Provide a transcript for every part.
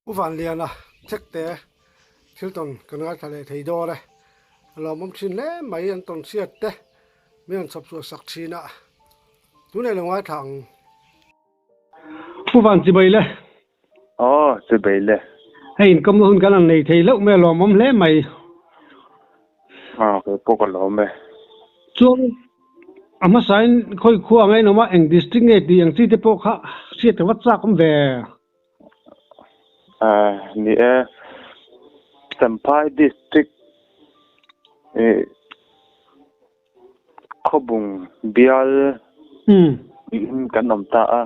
U Vanliana Thekte thil tawn kan ngaithla leh thei dawn e. A lawmawm thin hle mai an tawn hriat te min rawn chhawp chhuah sak thin a. Tunei lo ngaithla ang. U Van chibai le. Aw chibai le. Hei inkawmna hun kan han nei thei hlauh mai a lawmawm hle mai. Aw kei pawh ka lawm e. Chuan a hmasain khawi khua ang a inawm a eng district nge tih ang chi te pawh kha hriat ka va chak awm ve. Ni e, Champhai District ih Khawbung bial in kan awm ta a.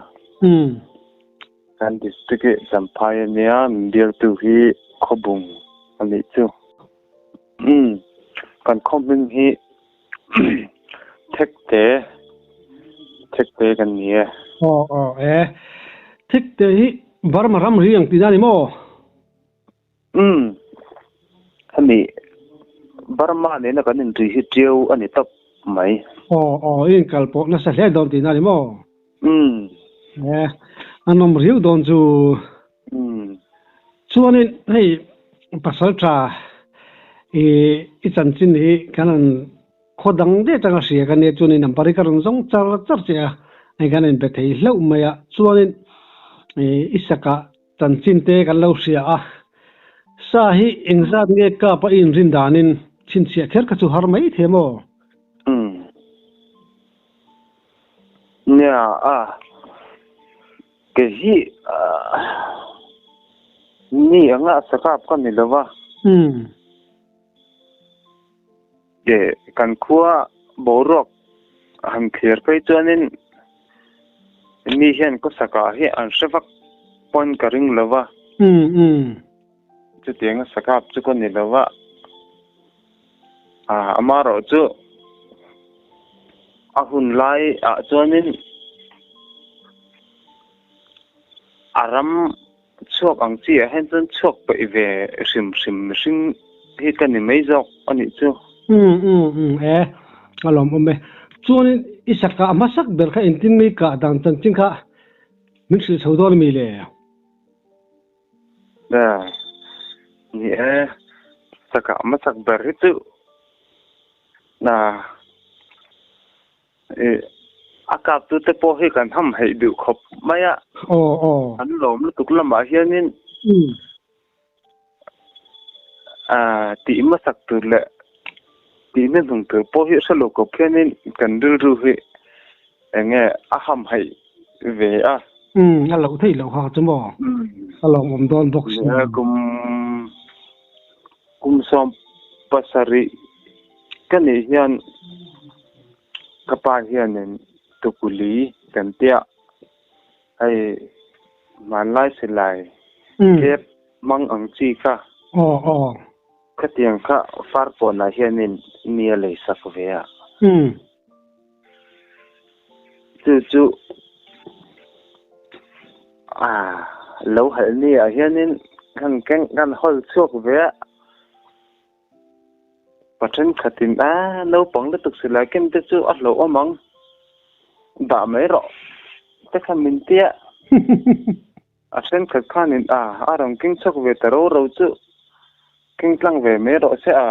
Kan district hi Champhai a nia, min bialtu hi Khawbung a nih chu. Kan khaw hming hi Thekte, Thekte kan ni e. Aw aw e. Thekte hi Burma ram ri ang tihna a ni maw? Umm. Hemi Burma nena kan inri hi ṭiau a ni tawp mai. Aw aw, i inkal pawh nasa hle dawn tihna a ni maw? Umm. E, a nawm riau dawn chu. Umm. Chuanin hei pasal tha i i chanchin hi kan han khaw dang daih atanga hria ka nia chuanin number hi ka rawn zawng char char che a, hei kan inbe thei hlauh mai a, chuanin i i saka chanchin te kan lo hria a, sa hi engzat nge kap a i inrin danin chhinchhiah kher kha chu har mai thei maw? Umm. Nia a. Kei hi mi anga sakap ka ni lova. Ke kan khua boruak han thlir phei chuanin mi hian ka saka hi an hre vak pawn ka ring lova. Chutianga sakap chu ka ni lova. Amaherawh chu a hun lai ah chuanin a ram chhuak ang chi ah hian chuan chhuak peih ve hrim hrim mihring hi ka ni mai zawk a nih chu. Umm umm umm e a lawmawm e. Chuanin i saka a hmasak ber kha engtin mai kah dan chanchin kha min hrilh chho dawn ami le? Ni e, saka hmasak ber hi chu na ih a kap tu te pawh hi kan ham heih duh khawp mai a. Aw aw. An lawm lutuk lamah hianin tih hmasak tur leh tih hnuhnung tur pawh hi hre lo khawp hianin kan rilru hi Eng nge a ham haih ve a? Umm, a loh theih loh kha chu maw? A lawmawm dawn bawk si. Nia, kum kum 70 ka nih hian ka pa hianin tukuli kan tia hei hmanlai silai kep mang ang chi kha. Aw aw. Khatiang kha farpawnah hianin mi a lei sak ve a. Chu chu lo halh ni ah hianin kan keng kan hawl chhuak ve a, pa thenkhatin a naupang lutuk silai ken te chu a hlauhawm ang dah mai rawh te kha min tia. A thenkhat khanin a a rawn keng chhuak ve ta ro ro chu keng tlang ve mai rawh se a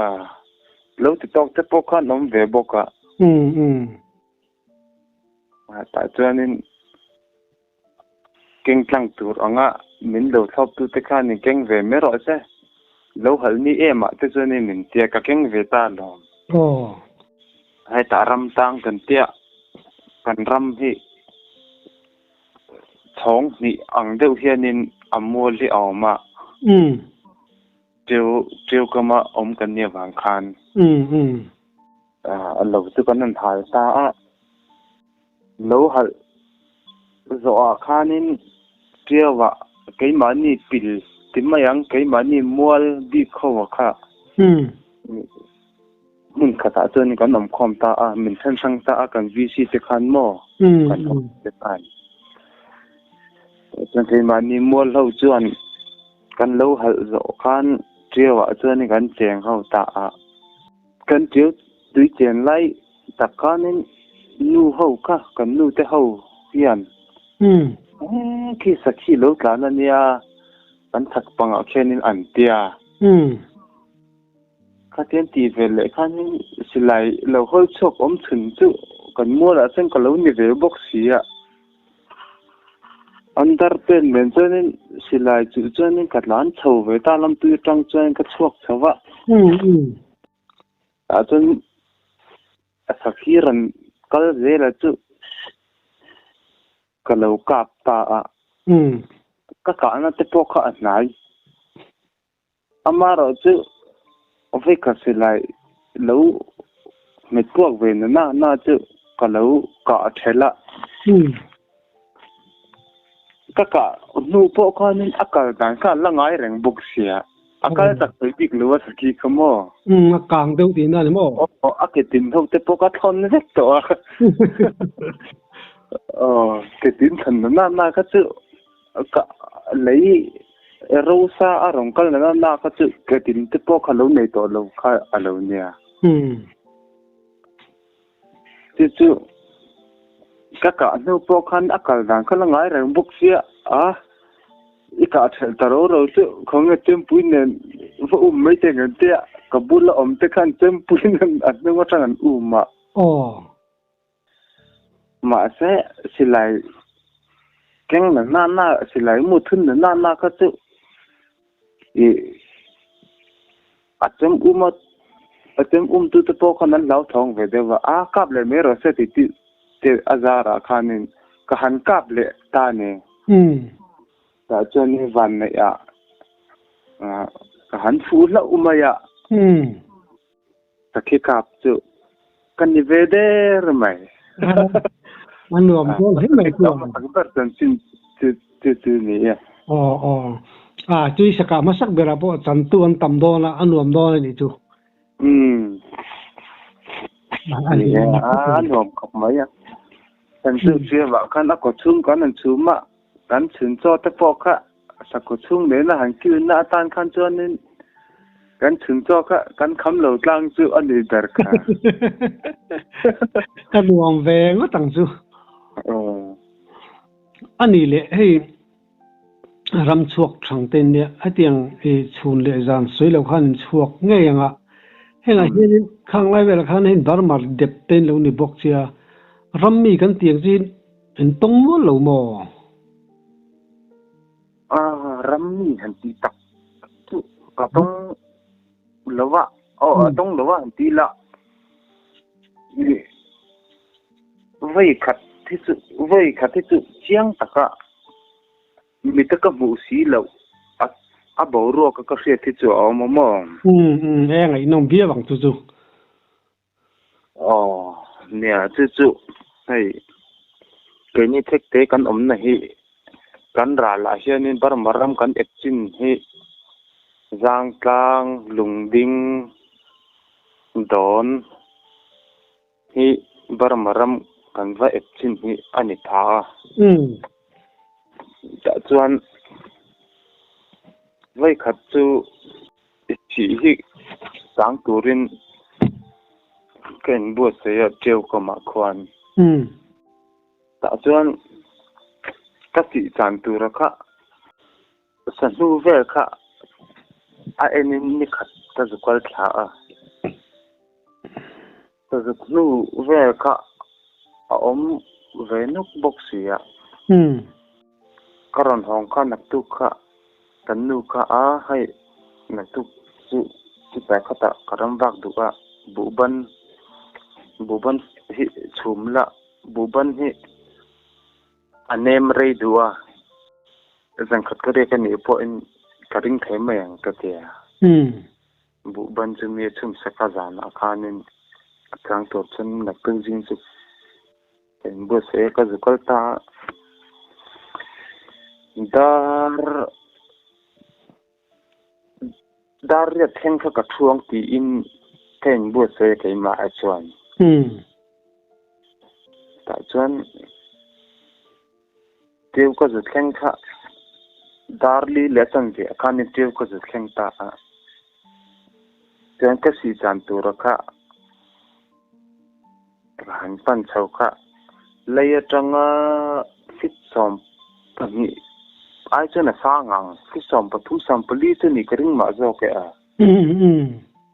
lo ti tawk te pawh khan awm ve bawk a. Tah chuanin keng tlang tur anga min lo thlawp tu te khanin keng ve mai rawh se lo halh ni em ah te chuanin min tia ka keng ve ta alawm. Hetah ram tang kan tia kan ram hi. Chhawng hnih ang deuh hianin a mual hi a awm a. Ṭeu ṭeu kama awm kan nih avang khan a lo chu kan rawn hal ta a. Lo halh zawhah khanin ṭeuah keimahni pil ti mai ang, keimahni mual bik ho kha Hmun khatah chuan kan awm khawm ta a, min then hrang ta a, kan VC te khan maw kan awm te khan. Chuan keimahni mual ho chuan kan lo halh zawh khan ṭiau ah chuan kan cheng ho ta a. Kan ṭiau tui chen lai tak khanin nu ho kha kan nu te ho hian khi sakhi lo tlan a nia. Kan chhak pangah khianin an tia. Khatian tih ve leh khanin silai lo hawi chhuak awm chhun chu kan mualah chuan ka lo ni ve bawk si a. An dar pen nen chuanin silai chuh chuanin ka tlan chho ve ta lamtui atang chuan ka chhuak chho va. Tah chuan a sakhi rawn kal zela chu ka lo kap ta a. Ka kahna te pawh kha a hnai. Amaherawh chu vawikhat silai lo hmet puak ve na na na chu ka lo kah thelh a. Ka kah hnu pawh khanin a kal dan kha a la ngai reng bawk sia. A kal tak thei bik lo a sakhi kha maw? Umm, a kang deuh tihna a ni maw? Aw, a ke tin ho te pawh ka thawn vek tawh a. Aw, ke tin thawn na na na kha chu ka lei rosa a rawn kal na na na kha chu ke tin te pawh kha lo nei tawh lo kha a lo nia. Chu chu ka kah hnu pawh khan a kal dan kha la ngai reng bawk sia a, i kah thelh ta ro ro chu khawnge chempui nen va um mai te ngen te a, ka bula awm te khan chempui nen a hnung atang an um a. Aw. Mahse silai keng na na na silai mu thun na na na kha chu i A chem um a, a chem um tu te pawh khan an hlauthawng ve deuh a, a kap leh mai rawh se ti tih te a zarah khanin ka han kap leh ta ni. Tah chuan i van neih ah ka han fuh hlauh mai a, sakhi kap chu ka ni ve der mai. A nuam dawn hle mai chu. Hmasak ber chanchin chu chu ni e. Aw aw. A chui saka hmasak berah pawh chantu an tam dawn a, a nuam dawn a nih chu. Umm. Ni e, a nuam khawp mai a. Chantu chiamah khan a kaw chhung kan han chhum a, kan chhun chaw te pawh kha Sakhaw chhung nena han kilna atan khan chuanin kan chhun chaw kha kan kham lo tlang chu a ni ber kha. Ka nuam ve ngawt ang chu. A ni leh hei ram chhuak thang te nia hetiang i chhun leh zan sawi lo khan in chhuak ngei ang a. Hengah hianin khang lai velah khan hei Burma dep te in lo ni bawk sia ram mi kan tih ang chu in tawng mual lo maw? A ram mi han tih tak chu ka tawng lo a, aw a tawng lo a han tih lah vawi khat hi chu vawi khat hi chu chiang taka mita ka hmuh si loh a a boruak a ka hriat hi chu a awm a maw? Umm e ngaihnawm viau ang chu chu. Aw, nia chu chu hei keini thek te kan awmna hi kan ralah hianin Burma ram kan ep chin hi Zangtlang, Lungding, Dawn hi Burma ram kan va ep chin hi a ni pha a. Tah chuan vawikhat chu Thih hi chang turin ka inbuatsaih a Teu kamah khuan. Tah chuan ka tih chan tura kha sahnu vel kha a enin ni khat ka zu kal thla a. Ka zuk hnu vel kha a awm ve nuk bawk si a. Ka rawn hawng kha naktuk kha kan nu kha a hei naktuk chu sipai khatah ka ram vak duh a, buhban buhban hi chhum la buhban hi a nem rei duh a, zangkhat ka riak anih pawhin ka ring thei mai ang ka ti a. Buhban chu mi a chhum sak a zanah khanin a tlang tur chuan naktuk zing chu ka inbuatsaih a, ka zu kal ta a. Dar dar riat thleng kha ka thuang tiin ka inbuatsaih a keimah ah chuan. Tah chuan Tiu ka zu thleng kha dar li leh chan ve ah khanin tiu ka zu thleng ta a. Chuan ka sih chan tura kha ka han pan chho kha lei atanga fit 12 Ai chuan a sang ang, feet 13 14 chu nih ka ring mah zawk e a.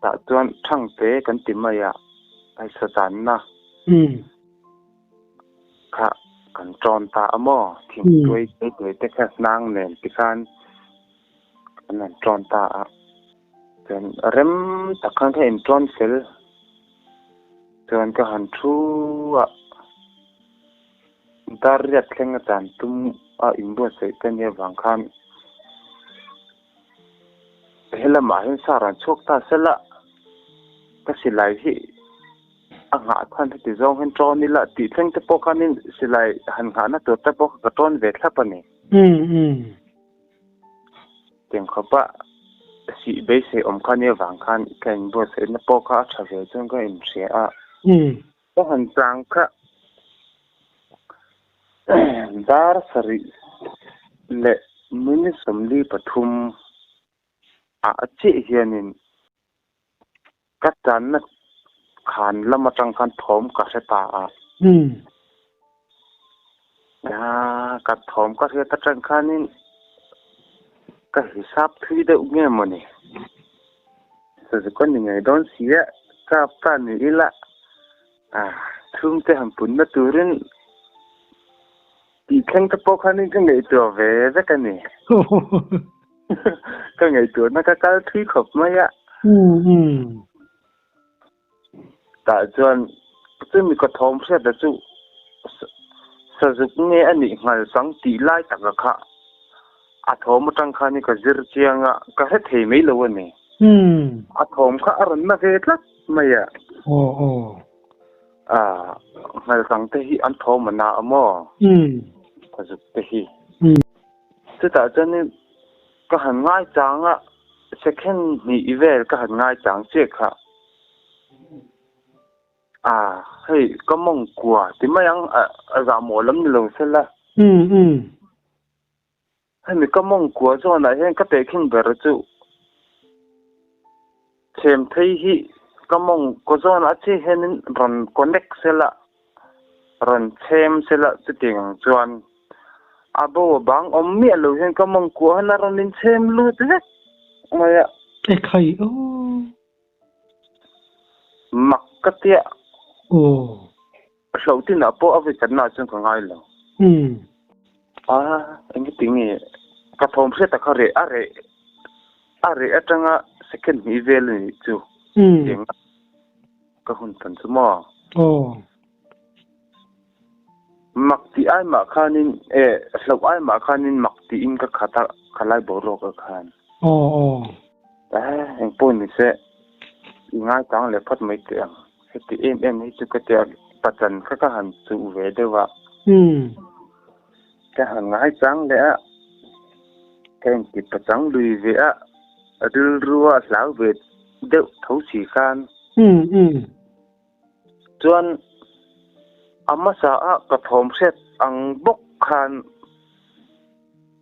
Tah chuan Thangte kan ti mai a, phaisa channa kha kan tawn ta a maw? Thingtuai te te te kha hnang nen tikhan kan han tawn ta a. Chuan rem tak khan ka intawn fel chuan ka han thu a. Dar riat thleng a chan tum a inbuatsaih te nia vang khan helamah hian sar an chhuak ta sela ka silai hi a nghah khan heti zawng hian tawn ila tih thleng te pawh khanin silai han nghahna tur te pawh kha ka tawn ve thlap a ni. Tiang khawpa sih beisei awm kha nia vang khan ka inbuatsaihna pawh kha a tha ve chuan ka inhria a. Ka han chang kha dar sarih leh minute 43 ah chiah hianin ka channa khan lam atang khan thawm ka hre ta a. Ka thawm ka hriat atang khanin ka hisap thui deuh nge mawni. Sazu ka ni ngei dawn si a, kap ta ni ila chhungte han punna turin tih thleng te pawh khanin ka ngaihtuah ve vek a ni. Ka ngaihtuahna ka kal thui khawp mai a. Tah chuan chumi ka thawm hriat chu sazuk nge a nih nghal chang tih lai taka kha a thawm atang khan ka zir chiang a, ka hre thei mai lo a ni. A thawm kha a rawn na ve tlat mai a. Nghal chang te hi an thawm a na a maw? Sazuk te hi. Chutah chuanin ka han ngai chang a, second hnih vel ka han ngai chang chiah kha. A, hei ka mawng kua ti mai ang, a zahmawh lam ni lo sela. Hemi ka mawng kua zawnah hian ka tehkhin ber chu chhem phei hi ka mawng kaw zawnah chiah hianin rawn connect sela, rawn chhem sela chutiang ang chuan a bo a bang awm miah lo hian ka mawng kua hian a rawn inchhem lut vek mai a. Ekhai aw. Mak ka tia. Aw. Hloh tinah pawh a vekatna chuan ka ngai lo. A, engti nge ka thawm hriat a kha reh a reh a reh atanga second hnih vel a nih chu. Eng ka hun tan chu maw? Aw. Mak tih ai mah khanin e hloh ai mah khanin mak tiin ka khat a khalai boruak a khan. Aw aw. Eng pawh ni se i ngai tang leh phawt mai teh ang. Heti em em hi chu ka tia pachan kha ka han chuh ve deuh a. Ka han ngai chang leh a, ka inti pachang lui ve a, rilru a hlau ve deuh tho si khan. Chuan a hmasa a ka thawm hriat ang bawk khan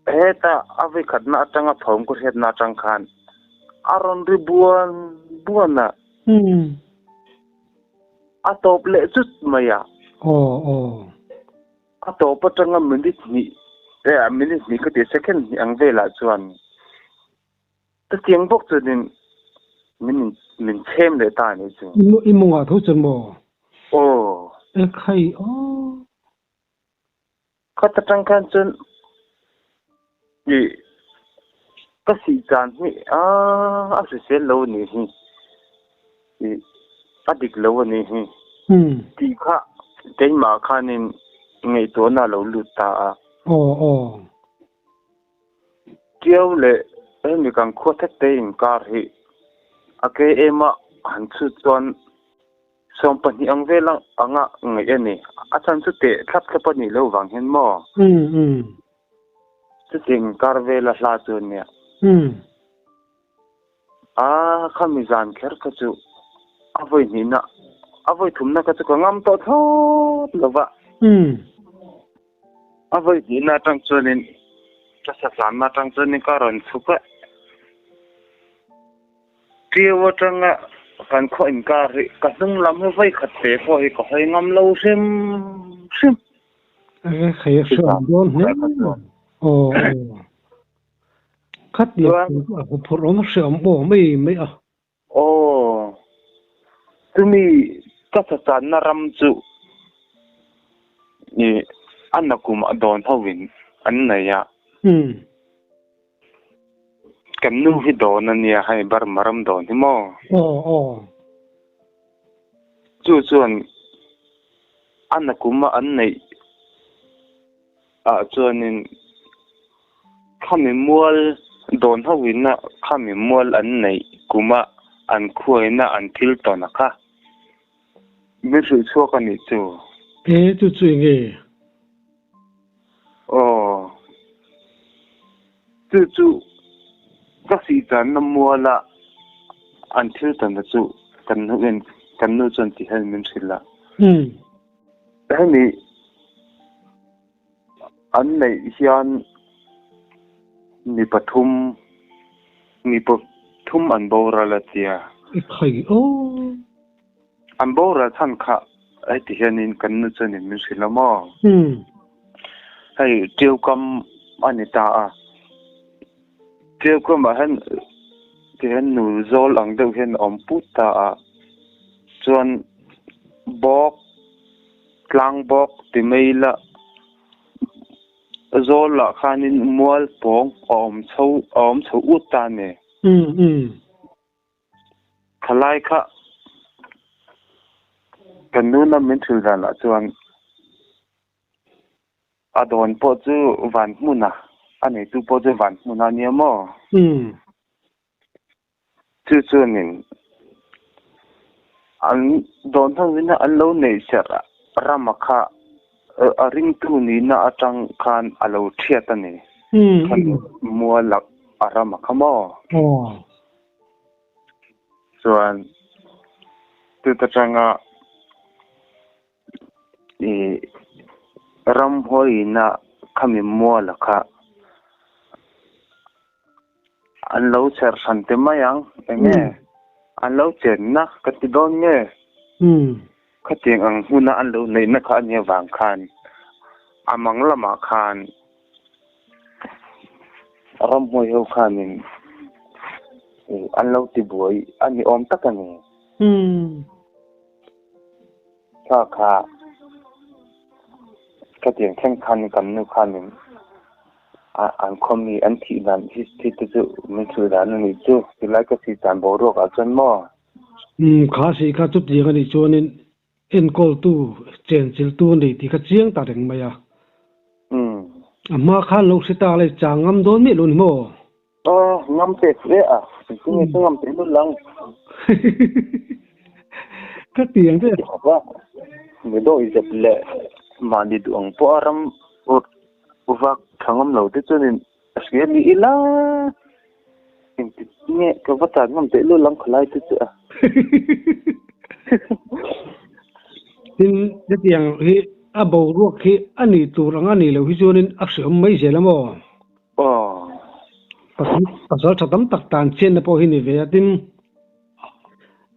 heta a vekhatna atanga thawm ka hriatna atang khan a rawn ri buan buan a. A tawp leh chut mai a. Aw aw. A tawp atanga minute hnih eh minute hnih ka ti second hnih ang velah chuan chutiang bawk chuanin min min chhem leh ta a nih chu. I mawngah tho chuan maw? Aw. E khai aw. Khat atang khan chuan i ka sih chan hi a a hrisel lo a nih hi i a dik lo a nih hi tih kha keimah khanin ngaihtuahna a lo lut ta a. Aw aw. Tiau leh hemi kan khua thek te inkar hi a ke ema han chhut chuan 20 ang vel anga ngaih a ni. A chhan chu teh thlap thlap a nih loh vang hian maw? Chutiang inkar vela hla chu a nia. A, khami zan kher kha chu a vawi hnihna, a vawi thumna kha chu ka ngam tawh thlawt lo va. A vawi hnihna atang chuanin ka satlanna atang chuanin ka rawn chhuk a. Ṭiau aṭanga kan khaw inkar hi ka hnung lam hi vawi khat te pawh hi ka hawi ngam lo hrim hrim. Hei a hriat dawn hle. Aw aw. Khatiang chu a huphurh awm hreawm aw mai mai a. Aw, chumi ka sachanna ram chu i a nakum a dawn hovin an nei a. Kan nu hi dawn a nia hei Burma ram dawn hi maw? Aw, aw. Chu chuan a nakum a an neih ah chuanin khami mual dawn hovin a khami mual an neih kuma an khuaina an thil tawn a kha min hrilh chhuak a nih chu. E chu chu enge? Aw. Chu chu ka sih channa muala an thil tawnna chu kan nu en kan nu chuan ti hian min hrilh a. Hemi an neih hian mi pathum mi pathum an boral a tia. I khai aw. An boral chhan kha heti hianin kan nu chuanin min hrilh a maw? Hei Tiaukam a ni ta a, Tiaukamah hian ti hian nu zawl ang deuh hian a awm put ta a, chuan bawk tlang bawk ti mai ila zawlah khanin mual pawng a awm chho a awm chho ut ta a ni. Thalai kha kan nuna min thil danah chuan a dawn pawh chu van hmuna a neitu pawh chu van hmuna nia maw? Chu chuanin an dawn hovin an lo neih serh rama kha a ringtu nihna atang khan a lo thiat a ni. Mual a rama kha maw? Chuan chuta tanga ih ramhuaiina khami muala kha an lo chher hran te mai ang eng nge an lo chenna ka ti dawn nge khatiang ang hmuna an lo neihna kha a nia vang khan a mang lamah khan Ramhuai ho khanin an lo ti buai a ni awm tak a ni. Kha kha khatiang thleng khan kan nu khanin an khaw mi an thih dan history te chu min hrilh dan a nih chu tilai ka si tan boruak ah chuan maw. Kha si kha chutiang a nih chuanin Enkawltu, chenchiltu a nei tih kha chiang ta reng mai a. A hma khan lo hre ta lai chang ngam dawn miah lo ni maw? Aw, ngam te hle a, engtin nge ka ngam teh lul ang? Ka ti ang che. Mi dawi zep leh mahni duh ang pawh a ram vak tha ngam lo te chuanin a hria ni ila engti nge ka va chan ngam teh lul ang khawlai te chu a. Tin, hetiang hi a boruak hi a nih tur ang a nih loh hi chuanin a hreawm mai zel a maw? Aw. Pasal tha tam tak tan chianna pawh hi ni ve a, tin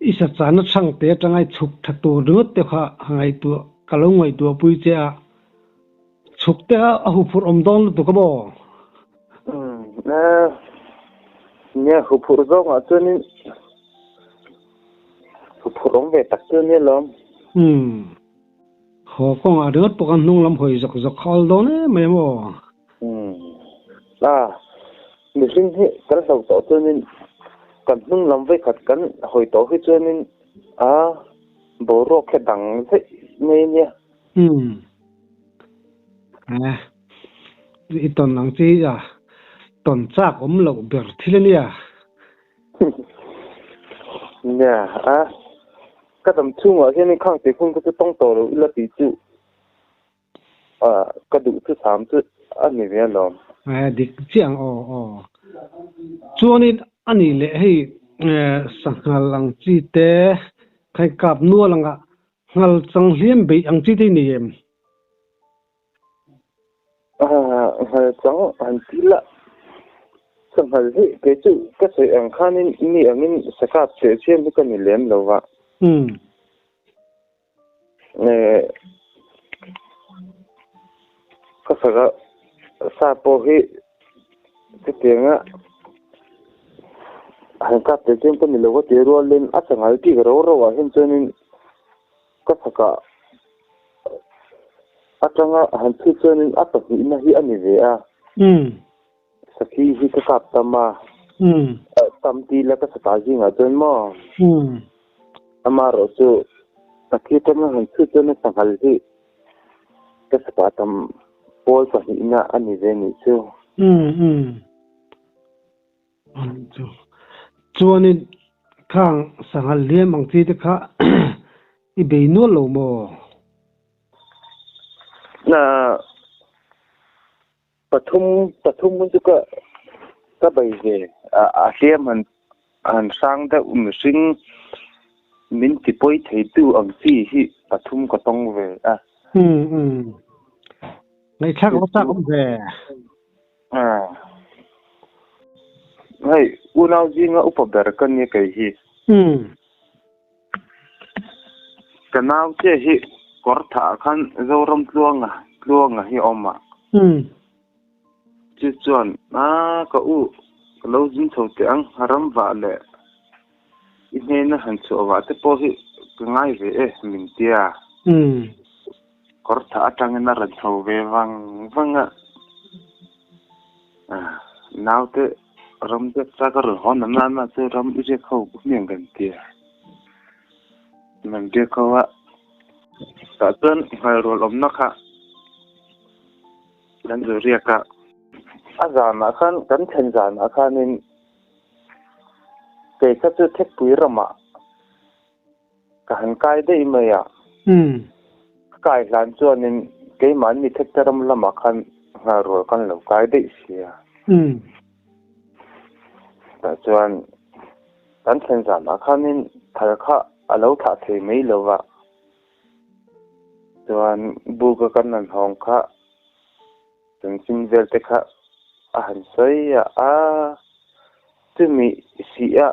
i sachana chhangte atanga i chhuk tha tur ringawt te kha ngaihtuah ka lo ngaihtuah pui che a. Chhuk te a huphurh awm dawn lutuk a maw? Umm nia huphurh zawngah chuanin huphurh awm ve tak chu ania lawm. Umm haw kawngah ringawt pawh khan hnung lam hawi zawk zawk kha awl dawn em mai a maw? Umm a mihring hi kan hlo tawh chuanin kan hnung lam vawikhat kan hawi tawh hi chuanin a boruak hi a dang daih mai ania. Umm. Eh. I tawn ang chi a tawn chak awm loh ber thil a nia. Nia a. Ka dam chhungah hian i khang tih hun ka chu tawng tawh lo ila tih chu a ka duh chu tham chu a ni ve alawm. Eh dik chiah ang aw aw. Chuanin a nih leh hei sanghal ang chi te khai kap nual anga Ngal chang hliam beih ang chi te ni em? Ngal chang han ti la, sanghal hi kei chu ka sawi ang khanin mi angin sakap teh chiam hi ka ni lem lo va. Ka saka sa pawh hi chutianga. Han kap tel chiang ka ni lo ka ti rualin a sanghal kik ro ro ah hian chuanin ka chhakah atanga han chhut chuanin a pahnihna hi a ni ve a. Sakhi hi ka kap tam a. Tam ti ila ka chhakah zingah chuan maw? Amaherawh chu sakhi atanga han chhut chuan a sanghal hi ka chhakah tam pawl pahnihna a ni ve nih chu. Chuanin khang sanghal hliam ang chi te kha i bei nual lo maw? Pathum pathum hun chu ka ka bei ve a hliam han han hrang deuh mihring min ti pawi theitu ang chi hi pathum ka tawng ve a. Ngaihthlak a va chak awm ve. Hei, unau zinga upa ber ka nia kei hi. Ka nau che hi kawr thah khan Zoram Tluanga, Tluanga hi a awm a. Chu chuan, A, ka u, ka lo zin chho teh ang, ram vah leh i hnena han chhuah vah te pawh hi ka ngai ve e, min tia. Kawr thah atangin a rawn chho ve vang vang a, naute ram dep chak a rawn hawn a nana chu ram i riak ho hmiang kan ti a, kan riak ho a, tah chuan nghalrual awmna kha kan zu riak a. A zanah khan kan thlen zanah khanin kei kha chu Thekpui ramah Ka han kai daih mai a. Ka kai hlan chuanin keimahni thekte ram lamah khan nghalrual kan lo kai daih sia. Tah chuan kan thlen zanah khanin thal kha a lo thlah thei mai lo va. Chuan buka kan han hawng kha chanchin vel te kha a han sawi a, a chumi sih a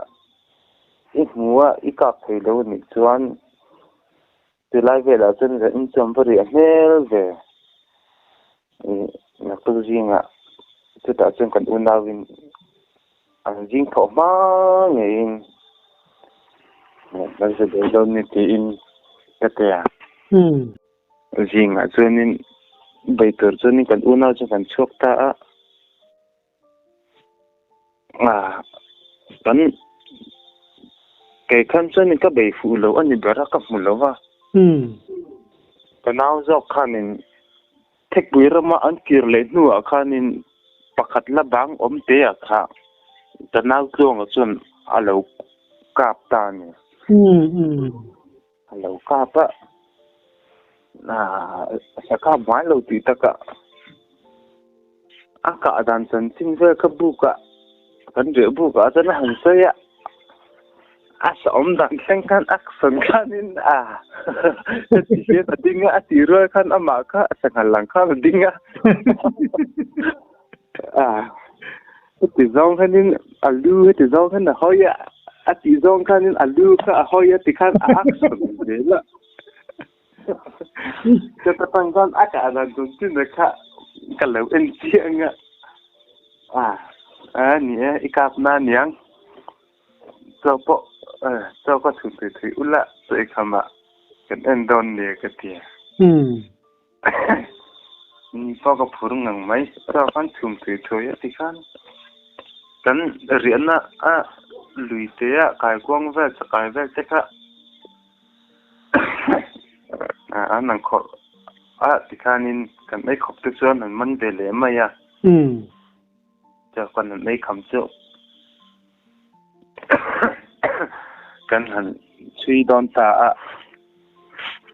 I hmu a, i kap thei lo a nih chuan chulai velah chuan zan in chuan va riah hmel ve. I naktuk zingah chutah chuan kan unauin an zing thawh hma ngeiin kan hre dawn dawn ni tiin ka ti a. Zingah chuanin bei tur chuanin kan unau chu kan chhuak ta a. Kan kei khan chuanin ka bei fuh lo a ni ber a, ka hmu lo va. Ka nau zawk khanin Thekpui rama an kir leh hnuah khanin pakhat la bang awm te ah kha ka nau tluanga chuan a lo kap ta a ni. A lo kap a, sa kap ngai lo tih takah a kah dan chanchin vel kha buk ah kan reh buk ah chuan a han sawi a, a sa awm dan thleng khan a sawn khanin a heti hian a ding a, a tih rual khan amah kha a sanghal lang khan a ding a, a heti zawng khanin a lu heti zawng khan a hawi a, a tih zawng khanin a lu kha a hawi a tikhan a action zel a. Chata tang khan a kah dan chanchin te kha ka lo en chiang a, a a ni e i kap na aniang chaw pawh chaw ka chhun thui thui ula chaw i kham ah kan en dawn nia ka ti a. Ni pawh ka phur ngang mai chaw khan chhum thui thui a tikhan kan riahna a lui te a kaikuang vel chakai vel te kha An ang khawrh a tikhanin kan ei khawp te chuan an man ve leh mai a. Chuan kan han ei kham chu kan han chhui dawn ta a.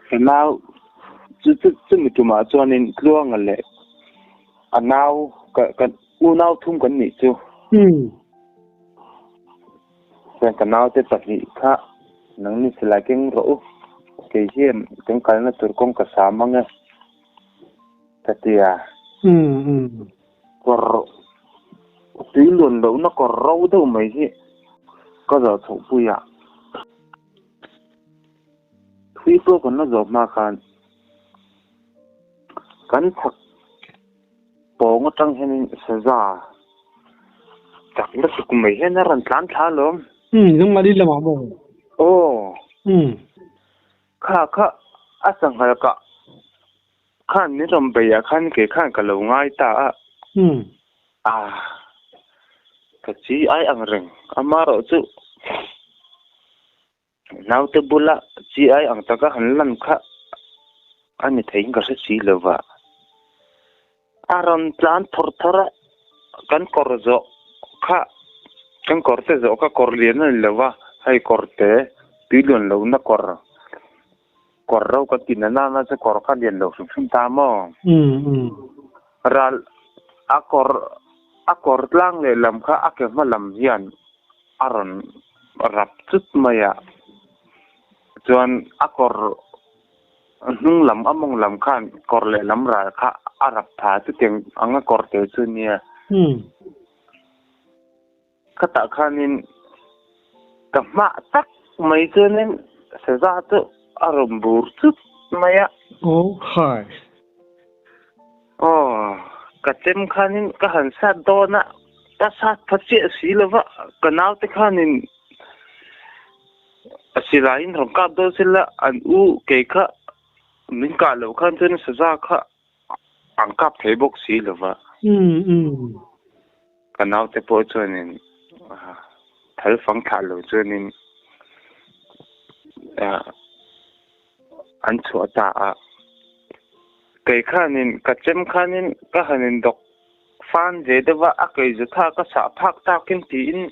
Ka nau chu chu chumi tumah chuanin Tluanga leh a nau ka ka unau thum kan nih chu. Chuan ka naute pahnih kha nangni silai keng rawh u, kei hian kan kalna tur kawng ka sam ang e, ka ti a. Kawr tui luan lohna kawr ro deuh mai hi ka zawh chhoh pui a. Thui pawh kan la zawh hma khan kan chhak pawng atang hianin saza. Chak lutuk mai hian a rawn tlan thla alawm. Umm, nangmah ni lamah maw? Aw. Umm. Kha kha a sanghal kah khan min rawn bei ah khan kei khan ka lo ngai ta a. Umm. Ah, ka chi ai ang reng. Amaherawh chu Naute bula chi ai ang taka han lan kha a ni theiin ka hre si lo va. A rawn tlan thawr thawr a, kan kawr zawh kha, kan kawr te zawh kha kawr lian a ni lo va, hei kawr te tui luan lohna kawr, kawr ro kan tih na nana chu kawr kha lian lo hrim hrim ta maw? Ral a kawr a kawr tlang lehlam kha a ke hma lam hian a rawn rap chut mai a, chuan a kawr hnung lam a mawng lam khan kawr lehlam ral kha a rap tha chutiang anga kawr te chu nia. Khatah khanin ka hmah tak mai chuanin saza chu a rawn bur chut mai a. Aw khai. Aw, ka chem khanin ka han sat dawn a, ka sat pha chiah si lo va, ka naute khanin a silaiin rawn kap dawn sela an u kei kha min kah loh khan chuan saza kha an kap thei bawk si lo va. Ka naute pawh chuanin thal fang thlah lo chuanin an chhuah ta a. Kei khanin ka chem khanin ka han indawk fan ve deuh a, a kei zu tha ka sah phak takin tiin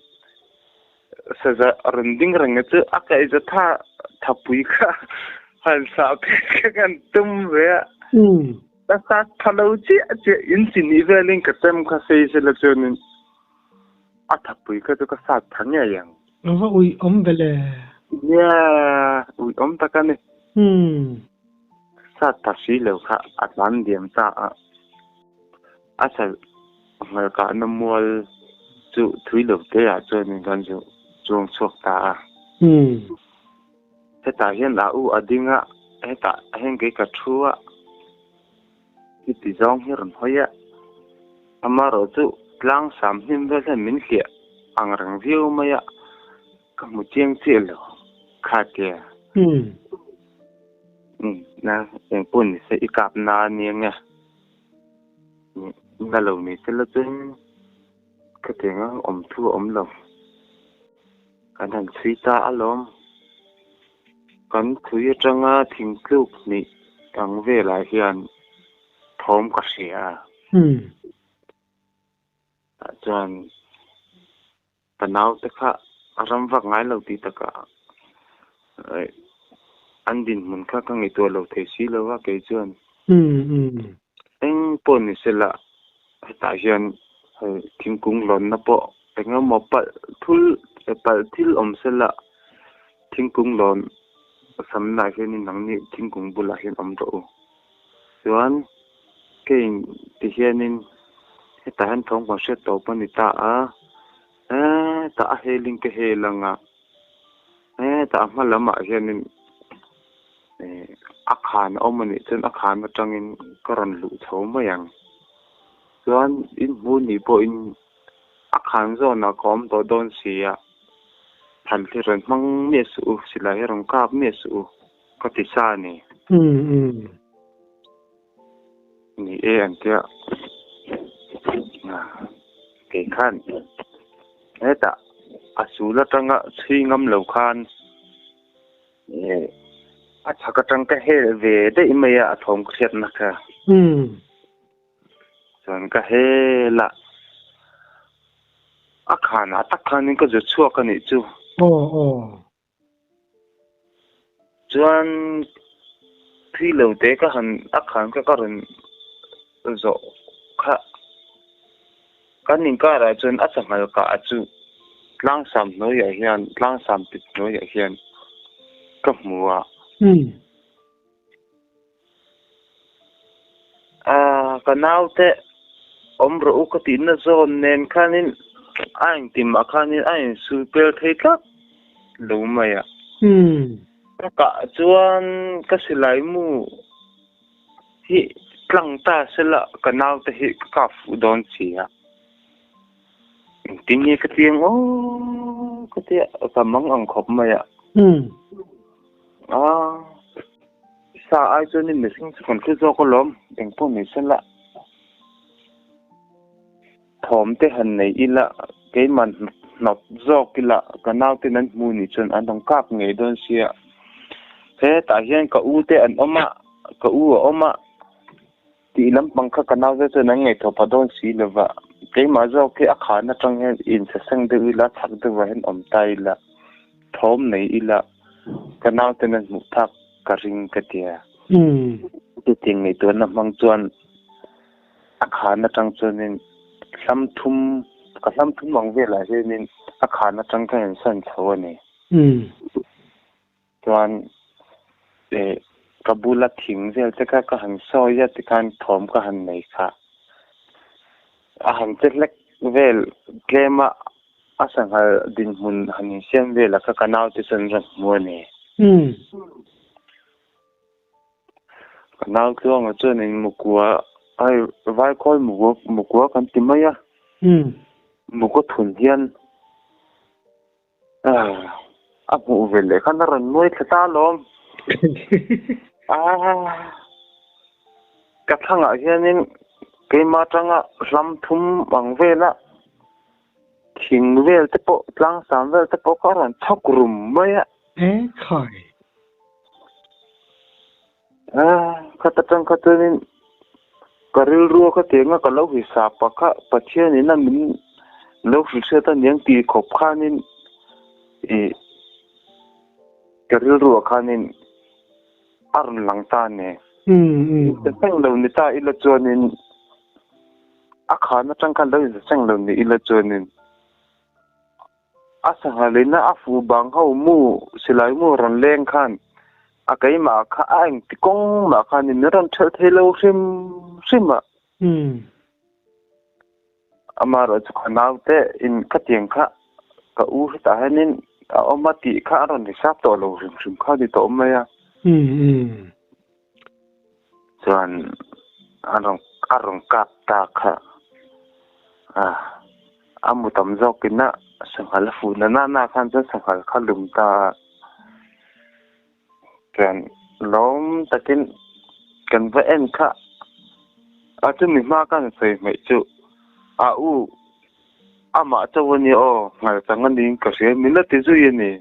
saza rawn ding reng chu a kei zu tha thapui kha han sah phek kha kan tum ve a. Ka sah tha lo chiah chiah in chi nih velin ka chem kha sei sela chuanin a thapui kha chu ka sat tha ngei ang. A va ui awm ve le. Nia, ui awm tak a ni. Sat ta si lo kha a tlan diam ta a, a chal nghal kahna mual chu thui lo te ah chuanin kan zu chuang chhuak ta a. Hetah hian a u a ding a, hetah hian kei ka thu a, heti zawng hi rawn hawi a, amaherawh chu tlang sam hnim vel hian min hliah ang reng viau mai a, ka hmu chiang chiah lo kha tia. Na engpawh ni se i kap na a nia nge na lo ni se la chuan khatiang a awm thu a awm lo. Kan han chhui ta alawm. Kan thui atanga thingtluk hnih ang velah hian thawm ka hria a. Tah chuan ka naute kha a ram vak ngai lo tih takah an dinhmun kha ka ngaihtuah lo thei si lo a kei chuan. Eng pawh ni sela hetah hian hei thingkung lawnna pawh eng emaw palh thul palh thil awm sela thingkung lawn samnaah hianin nangni thingkung bulah hian awm rawh u. Chuan kei ti hianin hetah hian thawng kan hriat tawp a ni ta a, hetah a helin ka hel ang a, hetah a hma lamah hianin a khan a awm a nih chuan a khan atangin ka rawn luh chho mai ang. Chuan in hmu nih pawhin a khan zawnah ka awm tawh dawn si a, thlan hi rawn hmang miah suh u, silai hi rawn kap miah suh u. Ka ti sa a ni. Ni e an tia. Kei khan hetah a sul atanga chhui ngam lo khan a chhak atang ka hel ve daih mai a, a thawm ka hriatna kha. Chuan ka hel a, a khanah tak khanin ka zu chhuak a nih chu. Aw aw. Chuan thui lo te ka han a khan kha ka rawn zawh kha kan inkarah chuan a changhal kah chu tlangsam hnuaiah hian tlangsam pit hnuaiah hian ka hmu a. Ka naute awm rawh u ka tihna zawn nen khanin a engtimah khanin a insul pel thei tlat lo mai a. Ka kah chuan ka silai mu hi tlang ta sela ka naute hi ka kap fuh dawn si a. Engtin nge ka ti ang aw ka tia ka mang ang khawp mai a. A sa ai chuanin mihring chu kan hlu zawk alawm engpawh ni sela thawm te han nei ila keimah hnawt zawk ila ka nauten an hmu nih chuan an rawn kap ngei dawn sia. Hetah hian ka u te an awm a ka u a awm a. Tih lampang kha ka nau te chuan an ngaihtuah pah dawn si lo va, keimah zawk hi a khan atang hian insaseng deuh ila, chak deuhah hian awm ta ila, thawm nei ila, ka nau ten an hmuh phak ka ring ka ti a. Chutiang ngaihtuahna hmang chuan a khan atang chuanin hlam thum, ka hlam thum ang velah hianin a khan atang khan in san chho a ni. Chuan eh ka bula thing vel te kha ka han sawi a tikhan thawm ka han nei kha. A han che hlek vel tlem a, a sanghal dinhmun han insiam vel a kha ka naute chuan rawn hmu a ni. Ka nau tluanga chuan in mukua ai vaikhawl mukua mukua kan ti mai a. Mukua thun hian A hmuh ve leh khan a rawn nuai thla ta alawm. Ka thlangah hianin keimah atanga hlam thum ang vela thing vel te pawh tlang sam vel te pawh kha a rawn chhawk rum mai a. E khai. Khat atang kha chuanin ka rilru a ka ti anga ka lo hisap a kha Pathianin a min lo hrilhhriat a niang tih khawp khanin ih ka rilru ah khanin a rawn lang ta a ni. Insa seng lo ni ta ila chuanin a khan atang khan lo insa seng lo ni ila chuanin A sanghalina a fu bang ho mu silai mu rawn leng khan a keimah kha a engti kawng mah khanin min rawn ṭhelh thei lo hrim hrim a. Amaherawh chu ka naute in khatiang kha ka u hetah hianin a awm a tih kha a rawn hisap tawh lo hrim hrim kha a ni tawh mai a. Chuan a rawn a rawn kap ta kha a a mu tam zawkin a sanghal a fuh na na khan chuan sanghal kha lum ta a chuan lawm takin kan va en kha a chumi hma khan sawi hmaih chu a u amah chauh a nia aw nghal chang a niin ka hria min la ti zui a ni.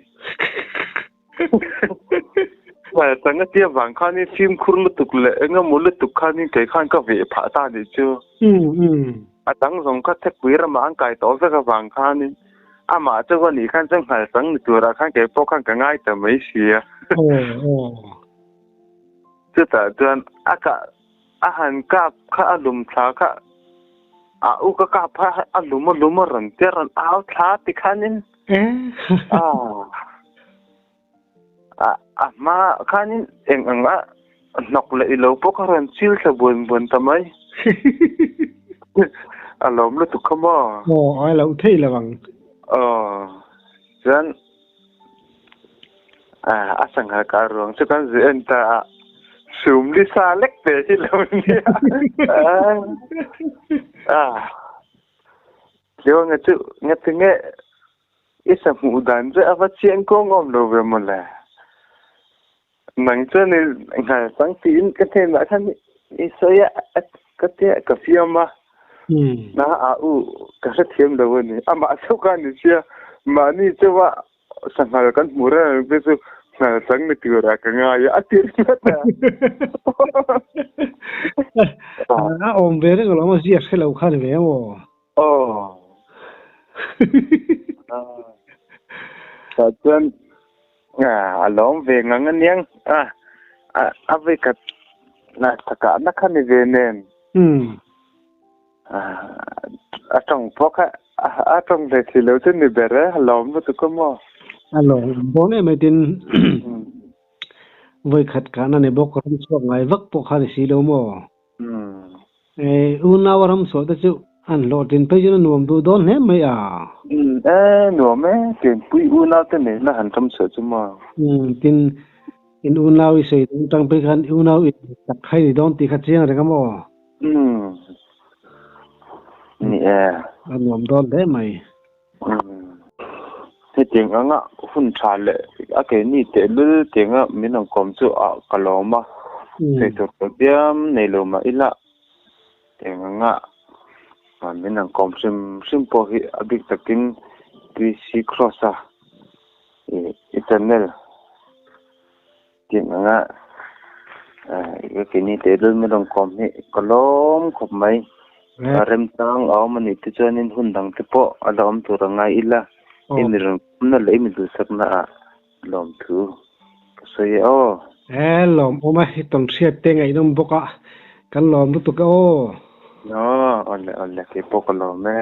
Changa tia vang khanin fimkhur lutuk leh engemaw lutuk khanin kei khan ka veh phah ta nih chu. A dang zawng kha thekpui ramah an kai tawh vek avang khanin amah chu a nih khan chuan nghal chang ni turah khan kei pawh khan ka ngai ta mai sia. Chutah chuan a kah a han kap kha a lum thla kha a u ka kap kha a lum a lum a rawn tia rawn au thla ti khanin a a hma khanin eng ang a hnawk leh ilo pawh kha rawn chil thla buan buan ta mai a lawm lutuk kha maw. Aw a lo thei lo ang. Aw chuan A sangha kah ruang chu kan zui en ta a, sum li sa lek ve hi lo nia. Tliawnga chu ngati nge i sa hmuh dan chu a va chiang kawng awm lo ve mawle. Nang chuan i nghal chang tiin ka hnenah khan i sawi a, ka tia ka fiam a. Na a u ka hrethiam lo a ni. Amah chauh kha a ni sia, mahni chauha sanghal kan hmuh reng ang te chu nghal chang ni turah ka ngai a, a ti ringawt a. A awm ve reng alawm a ziak hre lo kha ni ve maw? Aw. Tah chuan a lawm ve ngang aniang a, a vei khat takah na kha ni ve nen. A tawng pawh kha a tawng ve thei lo chu ni ber e, a lawm lutuk a maw? A lawm dawn em mai tin vawi khat kahna ni bawk ram chhuak ngai vak pawh kha ni si lo maw? Unau a ram chhuah te chu an hlawhtlin phei chuan a nuam duh dawn hle mai a. E nuam e, pianpui unau te nena han ram chhuah chu maw? Tin in unau i sawi dawn tang phei khan unau in tak khai ni dawn tih kha chiang reng a maw? Ni e. A nuam dawn hle mai. Hetiang anga hun tha leh a keini tehlul tianga min rawn kawm chu ah ka lawm a, sawi tur pawh biam nei lo mah ila tiang anga min rawn kawm hrim hrim pawh hi a bik takin PC Cross a i channel tiang anga ka keini tehlul min rawn kawm hi ka lawm khawp mai. A remchang a awm a nih te chuanin hun dang te pawh a la awm tur a ngai ila i mi rawn kawmna leh i mi duhsakna ah lawmthu ka sawi e aw. E lawm awm a, i tawn hriat te ngaihnawm bawk a, kan lawm lutuk e aw. Aw, awle awle, keipawh ka lawm e.